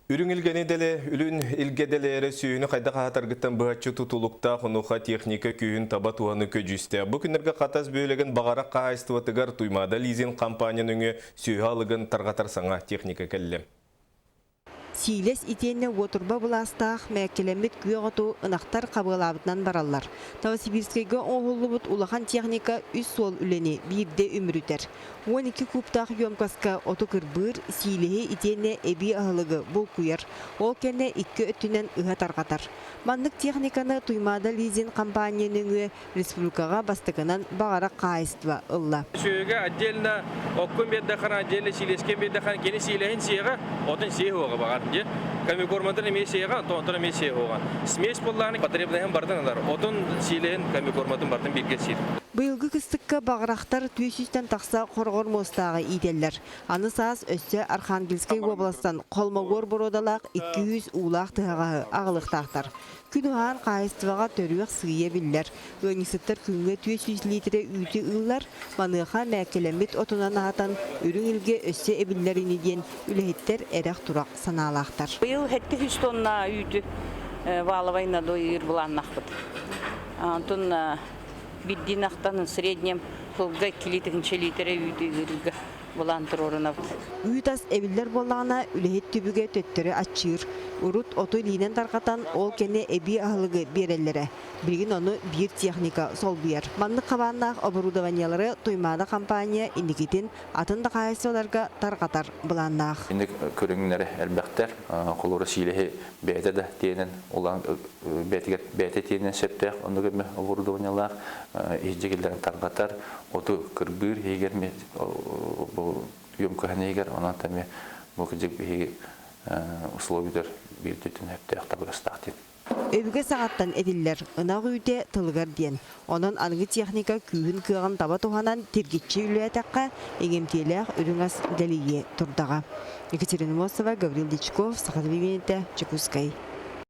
Үрүҥ илгэни дэлэ, үлүн илгэ дэлээрэ сүөһүнү хайдах аһатаргыттан быһаччы тутулуктаах, онуоха техника күүһүн таба туһаны көдьүүстээх. Бу күннэргэ Хатас бөһүөлэгин Баҕарах хаһаайыстыбатыгар Туймаада лизинг компания нөҥүө сүөһү аһылыгын тарҕатар саҥа техника кэллэ. Сиилэс итиэннэ уотурба былаастаах мээккэлэммит күөх оту ынахтар хабыалаабытынан бараллар. Новосибирскайга оҥоһуллубут улахан техника үс суол үлэни биирдэ үмүрүтэр. 12 кубтаах емкоска оту кырбыыр, сиилэһи итиэннэ эбии аһылыгы булкуйар, ол кэннэ икки өттүнэн ыһа тарҕатар. Маннык техниканы Туймаада лизинг компания нөҥүө республикаҕа бастакынан баҕарах хаһаайыстыба ылла. Сүөһүгэ отдельно оккун биэрдэххинэ отдельно сиилэскин биэрдэххинэ кини сиилэһин сиэҕэ, отун сиэ уоҕа баҕар дьэ. Комбикорматын эмиэ сиэҕэ, онтон эмиэ сиэ уоҕа. Смесь буоллаҕына потребноһын барытын ылар. Отун сиилэһин, комбикорматын барытын бииргэ сиир. Быйылгы кыстыкка баҕарахтар 400-тэн тахса хороҕор муостааҕы иитэллэр. Аны саас өссө Архангельскай уобаластан холмогор боруодалаах 200 уулаах тыһаҕаһы аҕалыахтаахтар. Күн уһаан хаһаайыстыбаҕа төрүөх сыыйа биллэр. Ыанньыксыттар күҥҥэ 400 литрэ үүтү ыыллар, маныаха мээккэлэммит отунан аһатан үрүҥ илгэ өссө эбиллэр ини диэн үлэһиттэр эрэх-турах санаалаахтар. Быйыл 700 тонна үүтү валовай надой ыыр былааннаахпыт. Онтон биирдиин ахтан в среднем сылга 2 тыһыынча литрэ үүтү ыырга былаан туруорунабыт. Үүт ас эбиллэр буоллаҕына, үлэһит түбүгэ төттөрү аччыыр. Урут оту илиинэн тарҕатан, ол кэннэ эбии аһылыгы биэрэллэрэ. Билигин ону биир техника солбуйар. Маннык хабааннаах оборудованиелары Туймаада компания инникитин атын да хаһаайыстыбаларга тарҕатар былааннаах. Инник көрүҥнэрэ элбэхтэр. Холобура сиилэһи бэйэтэ да тиэнэн улахан бэйэтигэр бэйэтэ тиэнэн сөптөөх оннук эмэ оборудованиелаах иһирдьэ киллэрэн тарҕатар, оту кырбыыр иһигэр бу үөм иһигэр онон эмиэ бу кырдьык биһиги условиялар биир түтүн сөптөөх табыгастаах диэн. Өбүгэ саҕаттан этиллэр ынах үүтэ тылыгар диэн. Онон аныгы техника күүһүн-кыаҕын таба туһанан тиргиччи үлэлээтэххэ, иҥэмтиэлээх үрүҥ ас дэлийиэ турдаҕа. Екатерина Мосова, Гаврил Дьячков, Саха телевидениетэ, Дьокуускай.